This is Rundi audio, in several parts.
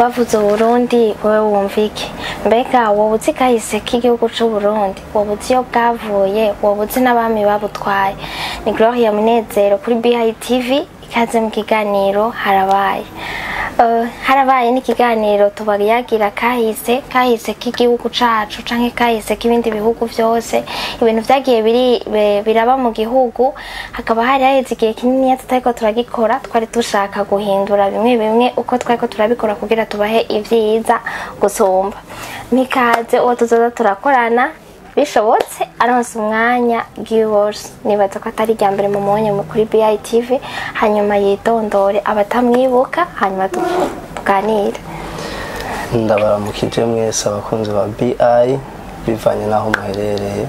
Bavuze Uburundi, wowe wumva iki? Mbega wowe uzi kahise k'igihugu c'Uburundi? Wowe uzi iyo bwavuye? Wowe uzi n'abami babutwaye? Ni Gloria Munezero kuri BITV. Ikaze mu kiganiro Harabaye. Harabaye ni ikiganiro tubayagira kahise k'igihugu cacu canke kahise k'ibindi bihugu vyose, ibintu vyagiye biraba mu gihugu. Hakaba hari haheze igihe kinini tutariko turagikora. Twari dushaka guhindura bimwe bimwe uko twariko turabikora kugira tubahe ivyiza gusumba. Mikaze uwo tuzoza turakorana bishobotse aronse umwanya, Giwors. Nibaza ko atari irya mbere mu mwanya kuri BITV. Hanyuma yidondore abatamwibuka, hanyuma tuganire. Ndabaramukije mwese abakunzi ba BI bivanye n'aho muherereye.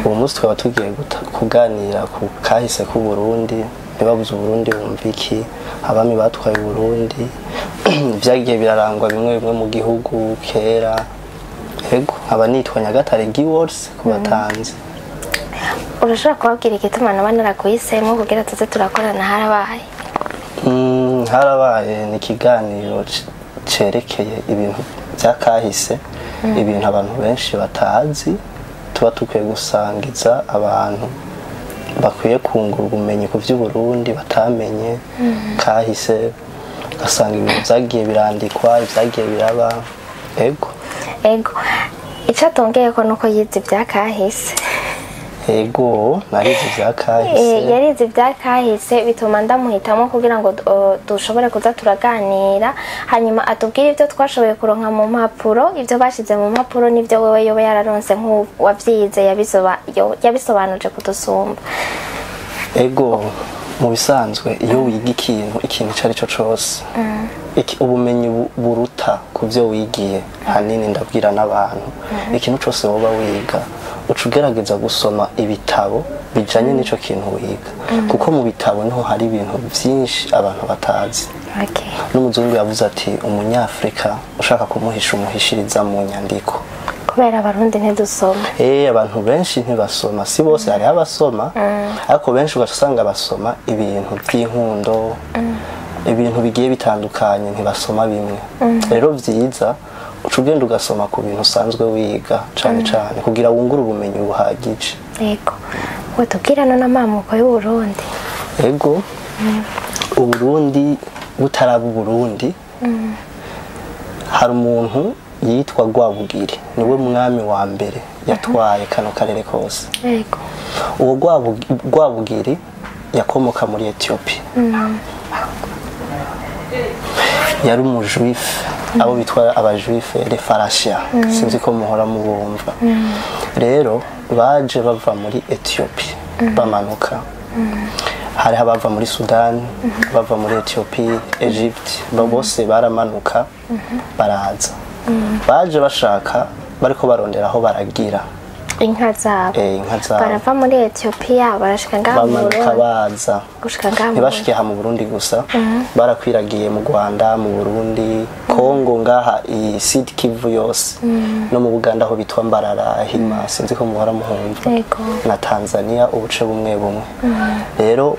Uwo munsi tukaba tugiye kuganira ku kahise k'Uburundi. Ntibabuze Uburundi, wumva iki? Abami batwaye Uburundi, vyagiye birarangwa bimwe bimwe mu gihugu kera. Ego, nkaba nitwa Nyagatare Giwors ku batanzi. Urashobora kubabwira igituma naba naraguhisemo kugira tuze turakorana Harabaye? Harabaye ni ikiganiro cerekeye ibintu byakahise, ibintu abantu benshi batazi, tuba dukwiye gusangiza abantu bakwiye kungura ubumenyi ku by'Uburundi batamenye kahise, ugasanga ibintu byagiye birandikwa, ibyagiye biraba. Ego. Ego, icyo atongeyeko nuko yize ibyakahise. Ego, narize ibyakahise. Yarize ibyakahise, bituma ndamuhitamo kugira ngo dushobore kuza turaganira, hanyuma atubwire ibyo twashoboye kuronka mu mpapuro, ibyo bashize mu mpapuro, n'ibyo wewe yoba yararonse nk'uwabyize yabisobanuje kudusumba. Ego, mu bisanzwe iyo wiga ikintu icyo ari cyo cyose, ubumenyi buruta ku byo wigiye hanini. Ndabwira n'abantu, ikintu cyose woba wiga, uca ugerageza gusoma ibitabo bijanye n'ico kintu wiga, kuko mu bitabo niho hari ibintu byinshi abantu batazi. N'umuzungu yavuze ati: "Umunyafrika ushaka kumuhisha, umuhishiriza mu nyandiko." Kubera Abarundi ntidusoma. Abantu benshi ntibasoma. Si bose, hariho abasoma, ariko benshi ugaca usanga basoma ibintu by'inkundo, ibintu bigiye bitandukanye, ntibasoma bimwe. Rero vyiza uca ugenda ugasoma ku bintu usanzwe wiga cane cane kugira wungure ubumenyi buhagije. Yego, watubwira no n'amamuko y'Uburundi? Ego, Uburundi butaraba Uburundi, hari umuntu yitwa Rwabugiri, niwe mwami wa mbere yatwaye kano karere kose. Uwo Rwabugiri yakomoka muri Ethiopia, yari umujuife, abo bitwa abajuife, les Farashia, sinzi ko muhora mubumva. Rero baje bava muri Ethiopia bamanuka, hariho abava muri Sudani, bava muri Ethiopia, Egypt, bose baramanuka baraza. Baje bashaka, bariko barondera aho baragira inka zabo. Inka zabo. Barava muri Ethiopia barashika ngaha mu Bamanuka Burundi? Baza Gushika ngaha mu Burundi. Ntibashike aha mu Burundi gusa, barakwiragiye mu Rwanda, mu Burundi, Kongo, ngaha iyi Sud Kivu yose, no mu Buganda aho bitwa Mbarara, Hima, sinzi ko muhora muhumva, na Tanzania ubuce bumwe bumwe. Rero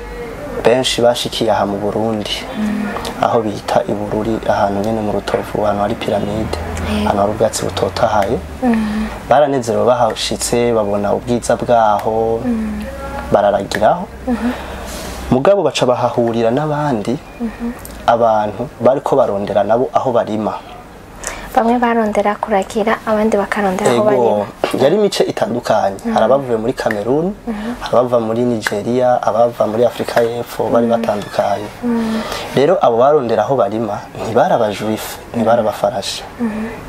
benshi bashikiye aha mu Burundi, aho bita i Bururi, ahantu nyene mu Rutovu, ahantu hari piramide, ahantu hari ubwatsi butotahaye. Baranezerewe bahashitse, babona ubwiza bwaho, bararagiraho. Mugabo baca bahahurira n'abandi abantu bariko barondera nabo aho barima. Bamwe barondera kuragira, abandi bakarondera aho Ego, barima. Yari imice itandukanye. Hari abavuye muri Cameroon, hari abava muri Nigeria, abava muri Afrika y'Epfo, bari batandukanye. Rero abo barondera aho barima ntibari abajuife, ntibari abafarasha,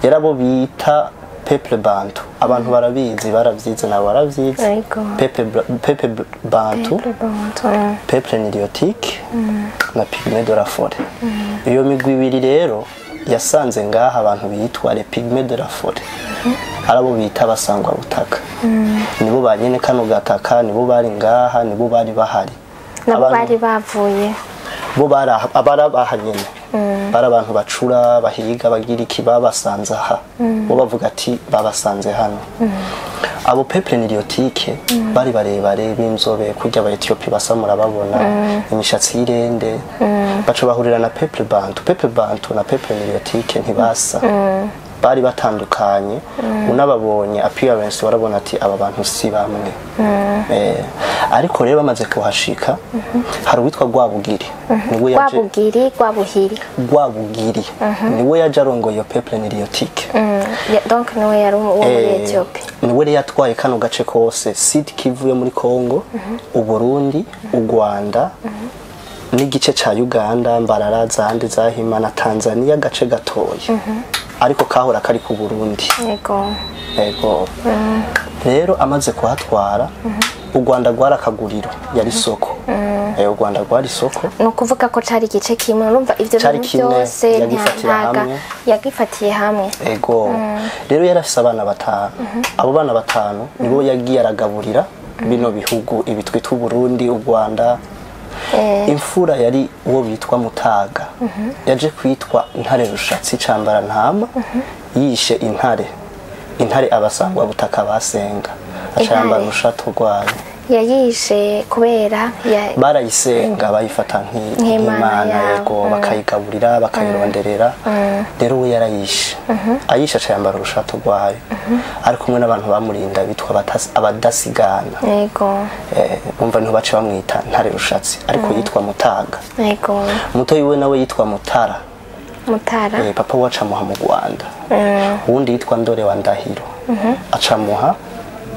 yari abo bita peuple bantu. Abantu barabizi, baravyize, nabo baravyize. Peuple bantu. Peuple bantu. Peuple nilotique na pygmée de la forêt. Iyo migwi ibiri rero yasanze ngaha abantu bitwa les pygmées de la forêt, ari abo bita abasangwa butaka, nibo ba nyene kano gataka, nibo bari ngaha, nibo bari bahari. Nabo bari bavuye Bo bari abari abaha nyene, bari abantu bacura, bahiga, bagira iki, babasanze aha. Bo bavuga ati babasanze hano. Abo peuple nilotique bari barebare b'inzobe, kurya aba Ethiopie basa murababona, imishatsi y'irende. Baca bahurira na peuple bantu. Peuple bantu na peuple nilotique ntibasa, bari batandukanye. Unababonye appearance warabona ati aba bantu si bamwe. Ariko rero bamaze kuhashika, hari uwitwa Rwabugiri, niwe yaje. Rwabugiri, Rwabuhiri? Rwabugiri niwe yaje arongoye iyo peuple nilotique. Donc niwe yari uwo muri Ethiopia? Niwe rero yatwaye kano gace kose, Sud Kivu yo muri Congo, Uburundi, u Rwanda n'igice ca Uganda, Mbarara, zandi za Hima, na Tanzania agace gatoya, ariko kahora kari ku Burundi. Yego. Rero amaze kuhatwara, u Rwanda rwari akaguriro, yari isoko. U Rwanda rwari isoko. Ni ukuvuga ko cari igice kimwe, urumva ivyo Cari bintu kimwe, byose yagifatira hamwe. Yagifatiye hamwe. Ego. Rero yari afise abana batanu. Abo bana batanu nibo yagiye aragaburira bino bihugu ibi twita Uburundi, u Rwanda. Imfura yari uwo bitwa Mutaga, yaje kwitwa Ntare Rushatsi Cambara Ntama. Yishe intare, intare abasangwa butaka basenga, aca yambara Intare. urushato rwayo. Yayishe kubera Barayisenga, bayifata nk'imana nk'imana. yabo. Yego, bakayigaburira, bakayironderera. Rero we yarayishe, ayishe aca yambara urushato rwayo, ari kumwe n'abantu bamurinda bitwa abadasigana. Umva, niho baca bamwita Ntare Rushatsi, ariko yitwa Mutaga. Mutoyi we nawe yitwa Mutara. Mutara. Papa we acamuha mu Rwanda. Uwundi yitwa Ndore wa Ndahiro, acamuha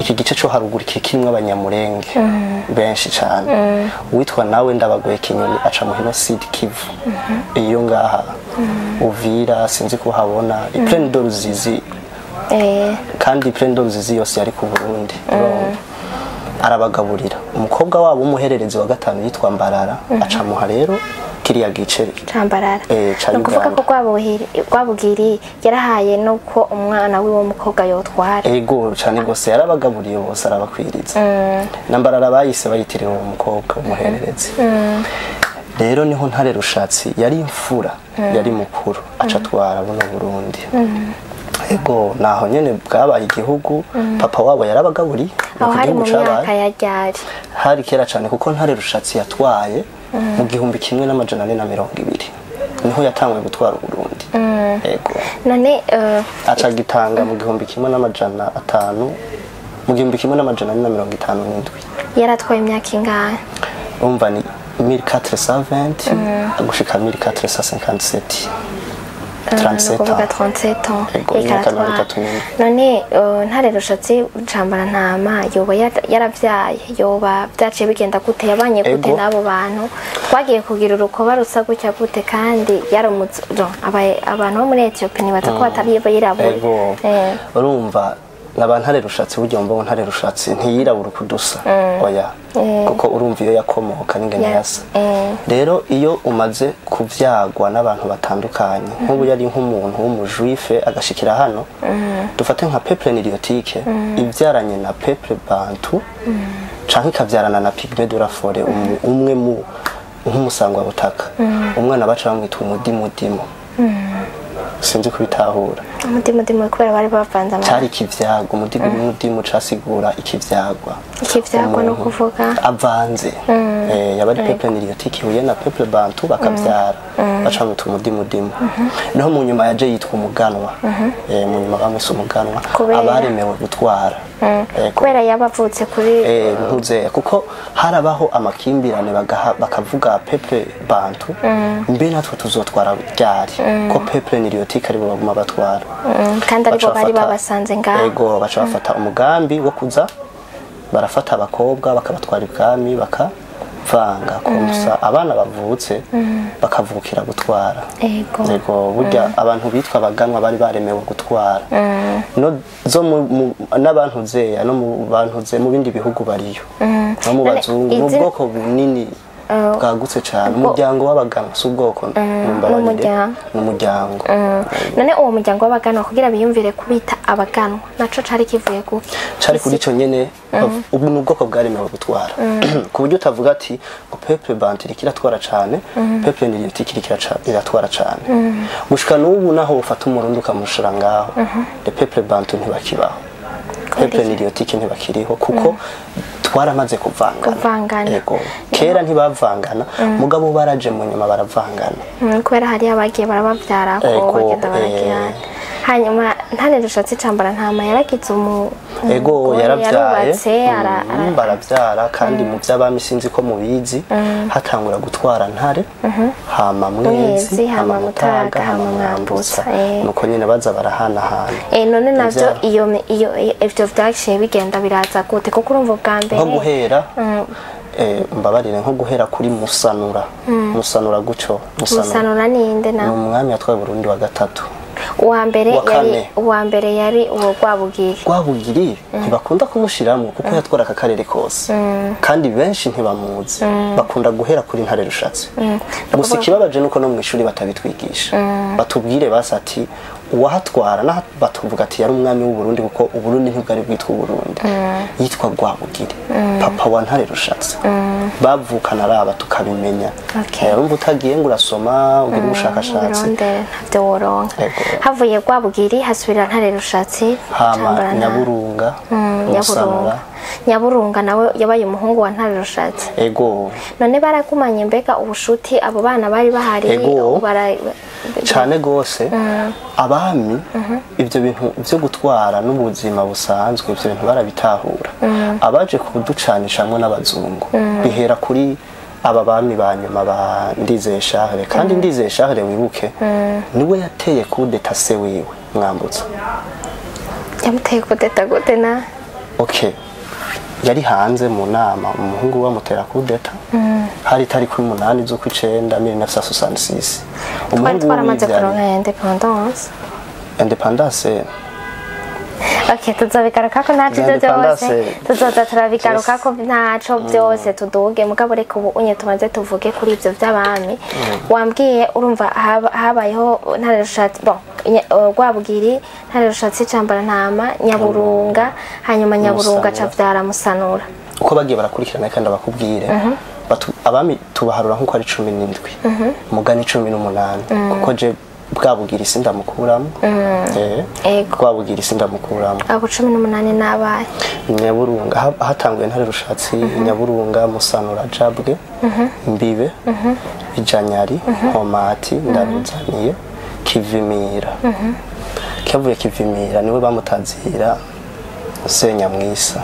iki gice cyo haruguru, iki kirimwo abanyamurenge benshi cyane. Uwitwa nawe Ndabagoye Kinyoni acamuha ino Sud Kivu, iyo ngaha Uvira, sinzi kuhabona Plaine de Ruzizi. Kandi Plaine de Ruzizi yose yari ku Burundi, urumva. Arabagaburira. Umukobwa wabo w'umuhererezi wa gatanu yitwa Mbarara, acamuha rero kiriya gice. Cambarara. Ca Ni ukuvuga Uganda. ko Rwabugiri yarahaye nuko umwana wiwe w'umukobwa yotwara? Ego cyane rwose, yarabagaburiye bose, arabakwiriza. Na Mbarara bayise bayitiriwe uwo mukobwa w'umuhererezi. Rero niho Ntare Rushatsi yari imfura, yari mukuru, aca atwara buno Burundi. Ego, naho nyene bwabaye igihugu. Papa wabo yarabagaburiye. Aho Nuko hari mu igihugu cabaye. myaka ya ryari? Hari kera cyane, kuko Ntare Rushatsi yatwaye mu 1420, niho yatanguye gutwara Uburundi. Ego. None Aca gitanga mu 1500, mu 1457. Yaratwaye imyaka ingahe? Umva, ni 1420 gushika 1457. Ni 37 ukuvuga ans. 37 ans. Ego, Yariko imyaka aratwara. 34. None Ntare Rushatsi Ntama yoba yaravyaye, yoba vyaciye bigenda gute? Yabanye gute Ego. n'abo bantu? Twagiye kugira urukoba rusa gutya gute kandi yarumuze? Abantu bo muri Ethiopia nibaza ko batari bayirabura. Ego. Urumva naba Ntare Rushatsi, burya mba Ntare Rushatsi ntiyirabura ukudusa, oya, kuko urumva iyo yakomoka n'ingene yasa. Rero iyo umaze kuvyagwa n'abantu batandukanye, nk'ubu yari nk'umuntu w'umujuife agashikira hano, dufate nka peuple nilotique ivyaranye na peuple bantu canke ikavyarana na pygmée de la forêt, umwe mu nk'umusangwa butaka, umwana baca bamwita umudimudimu. Sinzi kubitahura. Umudimudimu kubera bari bavanze amaraso? Cari ikivyago. Umudimudimu casigura ikivyagwa. Ikivyagwa no Umuntu kuvuga avanze. Yaba ari peuple nilotique ihuye na peuple bantu bakavyara, baca bamwita umudimudimu. Niho mu nyuma yaje yitwa umuganwa. Mu nyuma bamwise umuganwa. Abaremewe gutwara. Kubera yaba avutse kuri Ntuze kuko harabaho amakimbirane, bakavuga peuple bantu, mbe natwe tuzotwara ryari, ko peuple nilotique aribo baguma batwara? Kandi aribo Baca bari babasanze babasanze ngaho. Ego, baca bafata umugambi wo kuza barafata abakobwa bakabatwara ibwami, bakavanga gusa abana bavutse bakavukira gutwara. Ego, burya abantu bitwa abaganwa bari baremewe gutwara. No zo n'abantu zeya no mu bantu ze mu bindi bihugu bariyo, no mu None bazungu ni ubwoko bunini bwagutse cyane. Umuryango w'abaganwa si ubwoko, mumbabarire. N'umuryango. Ni umuryango. None uwo muryango w'abaganwa, kugira biyumvire kubita abaganwa, naco cari kivuye kuki? Cari kuri ico nyene. Ubu ni ubwoko bwaremewe gutwara, ku buryo utavuga ati ngo peuple bantu iriko iratwara cane, peuple nilotique iriko iratwara cane. Gushika n'ubu naho ufata umurundi ukamushira ngaho, le peuple bantu ntibakibaho. Peuple nilotique ntibakiriho kuko twaramaze kuvangana. Yego, kera ntibavangana, mugabo baraje mu nyuma baravangana. Kubera hari abagiye barabavyara ko bagenda baragira. Hanyuma Ntare Rushatsi Cambara Ntama yaragize ego yarabyaye, barabyara kandi mu by'abami sinzi ko mubizi hatangura gutwara Ntare, hama Mwezi, hama Mutaga, hama Mwambutsa, nuko nyine baza barahanahana. None navyo iyo ivyo vyaciye bigenda biraza gute? Kuko urumva bwa mbere nko guhera mbabarire, nko guhera kuri Musanura. Musanura guco, Musanura ninde na? Ni umwami yatwaye Burundi wa gatatu. Uwa mbere yari uwo Rwabugiri. Rwabugiri ntibakunda kumushiramo kuko yatwara aka karere kose, kandi benshi ntibamuzi, bakunda guhera kuri Ntare Rushatsi. Gusa ikibabaje nuko no mu ishuri batabitwigisha, batubwire basati uwahatwara na batuvuga ati yari umwami w'u Burundi, kuko u Burundi ntibwari bwitwa Burundi, yitwa Rwabugiri, papa wa Ntare Rushatsi. Bavukana araba tukabimenya. Urumva utagiye ngo urasoma ugira ubushakashatsi ntavyo woronka. Havuye Rwabugiri hasubira Ntare Rushatsi, hama Nyaburunga. Nyaburunga nawe yabaye umuhungu wa Ntare Rushatsi. Ego. None baragumanye mbega ubushuti abo bana bari bahari? Cyane gose. Abami ibyo bintu byo gutwara n'ubuzima busanzwe, ibyo bintu barabitahura. Abaje kuducanishamwe n'abazungu bihera kuri aba bami ba nyuma ba Ndizeye Charles. Kandi Ndizeye Charles wibuke niwe yateye kudeta se wiwe Mwambutsa. Yamuteye kudeta gute na? Okay, yari hanze mu nama, umuhungu we amutera kudeta. Hari tariki 8 z'ukwicenda 1966. Umuhungu twaramaze kuronka independence. Independence. Okay, tuzobigaruka ko ntaco byose, tuzoza turabigaruka ko ntaco byose tuduge, mugabo reka ubu unye tubanze tuvuge kuri ivyo vy'abami. Wambwiye urumva habayeho Ntare Rushatsi, bon, Rwabugiri, Ntare Rushatsi Cambara Ntama, Nyaburunga, hanyuma Nyaburunga cavyara Musanura. Uko bagiye barakurikirana kandi abakubwire, abami tubaharura nkuko ari 17, mugani 18, kuko je Bwabugiri sindamukuramo. Rwabugiri sindamukuramo. Abo 18 nabaye Nyaburunga hatanguye Ntare Rushatsi, Nyaburunga, Musanura, Jabwe, Mbibe, Bijanyari, Nkomati, Ndaruzaniye, Kivimira. Kavuye Kivimira niwe bamutazira Senyamwisa.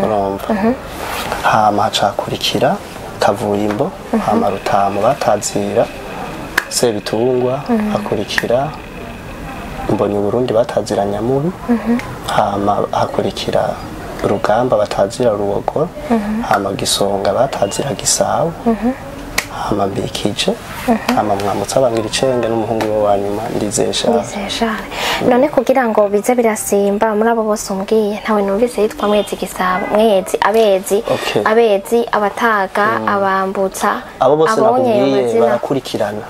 Urumva. Hama hacakurikira Kavurimbo, hama Rutamu batazira Sebitungwa, hakurikira Mbonyi Burundi batazira Nyamubi, hama hakurikira Rugamba batazira Rubogo, hama Gisonga batazira Gisabo, hama Mbikije, hama Mwambutsa bangira icenge n'umuhungu we wa nyuma Ndizeye Charles. None kugira ngo bize birasimba muri abo bose umbwiye, ntawe numvise yitwa Mwezi Gisabo, Mwezi, Abezi, Abezi, Abataga, Abambutsa, abo bose nakubwiye barakurikirana.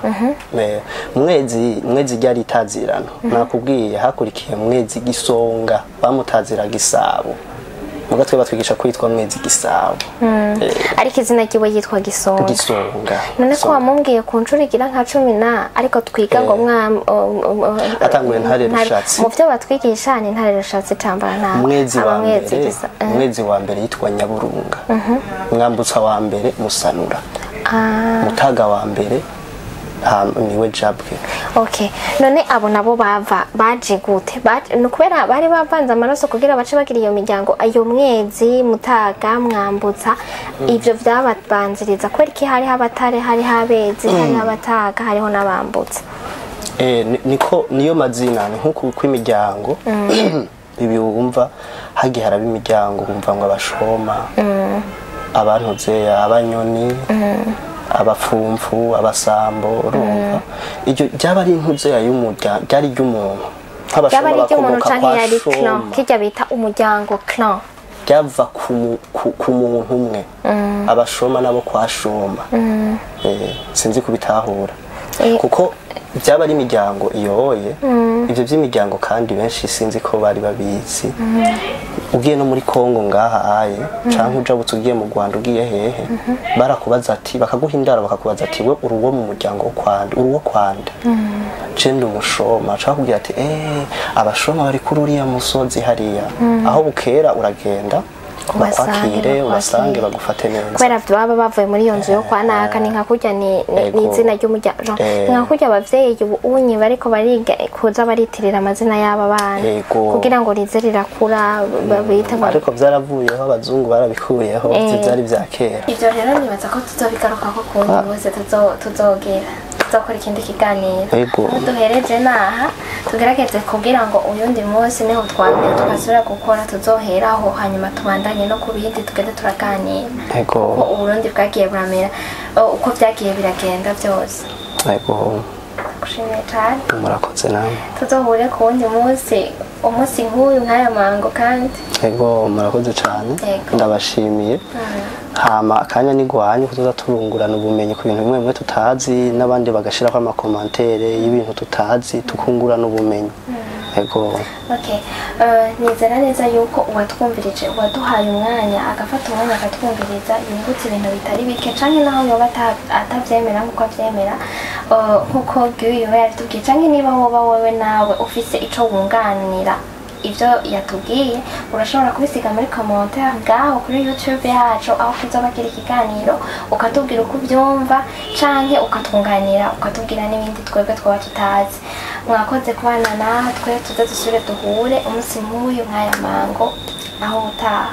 Mwezi ryari itazirana, nakubwiye hakurikiye Mwezi Gisonga bamutazira Gisabo, muga twe batwigisha kwitwa Mwezi Gisabo. Ariko izina ryiwe yitwa Gisonga. Gisonga. None ko wamubwiye ku nshuro igira nka 10 na ariko twiga ngo atanguye Ntare Rushatsi. Mu byo batwigisha ni Ntare Rushatsi Cambara Ntama. Mwezi wa mbere yitwa Nyaburunga. Mwambutsa wa mbere Musanura. Mutaga wa mbere niwe Jabwe. Okay. None abo nabo bava baje gute? Nukubera bari bavanze amaraso kugira bace bagira iyo miryango, ayo Mwezi, Mutaga, Mwambutsa, ivyo vyababanziriza kubera iki hari abatare, hari habezi, hari abataga, hariho n'abambutsa. Niko niyo mazina nkuko kw'imiryango ibi wumva hagiye haraba imiryango wumva ngo abashoma, abantuze, abanyoni, abafumfu, abasambo, urumva iryo ryaba ari intuze y'umuryango, ryari ry'umuntu nk'abashoma bakomoka kwa Shoma, kijya bita umuryango clan, ryava ku muntu umwe, abashoma nabo kwa Shoma. Sinzi kubitahura kuko Byaba ari imiryango iyoboye ivyo by'imiryango, kandi benshi sinzi ko bari babizi. Ugiye no muri Kongo ngaha aye, canke ujabutse ugiye mu Rwanda, ugiye hehe, barakubaza ati, bakaguha indaro, bakakubaza ati: "We uri uwo mu muryango wo kwande? Uri uwo kwande?" "Je ndi umushoma." Ashaka kubwira ati: "Abashoma bari kuri uriya musozi hariya." Aho bukera uragenda ubasange, bakwakire, bakwakire. Ubasange, bagufate neza. Kubera baba bavuye muri iyo nzu yo kwa naka, ni nka kurya ni izina ry'umuryango. Ni nka kurya abavyeyi ubu unyi bariko bariga kuza baritirira amazina y'aba bana kugira ngo rize rirakura babite ngo Ariko byaravuyeho, abazungu barabikuyeho. Ivyo byari bya kera. Ivyo rero nibaza ko tuzobigarukako ku wundi munsi, tuzogera tuzokora ikindi kiganiro. Aho duhereje naha, tugerageze kugira ngo uyundi munsi niho twambere tugasubira gukora, tuzoheraho, hanyuma tubandanye no ku bindi tugende turaganira uko Uburundi bwagiye buramera, uko byagiye biragenda byose. Ndagushimiye cyane. Murakoze namwe. Tuzohure ku wundi munsi, umunsi nk'uyu, nk'aya mango kandi. Ego, murakoze cyane. Ndabashimiye. Hama akanya ni gwanyu kuzoza turungurana ubumenyi ku bintu bimwe bimwe tutazi, n'abandi bagashirako ama commentaires y'ibintu tutazi, tukungurana ubumenyi. Ego. Okay. Nizera neza yuko uwatwumvirije, uwaduhaye umwanya, agafata umwanya akatwumviriza, yungutse ibintu bitari bike, canke naho yoba atavyemera nkuko avyemera, nkuko Guy yoba yabitubwiye, canke niba woba wowe nawe ufise ico wunganira ivyo yatubwiye, urashobora kubisiga muri commentaire ngaho kuri YouTube yacu aho tuzobagira ikiganiro, ukatubwira uko ubyumva canke ukatwunganira, ukatubwira n'ibindi twebwe twaba tutazi. Mwakoze kubana natwe. Tuze dusubire duhure umunsi nk'uyu nk'aya mango. Aho utaha.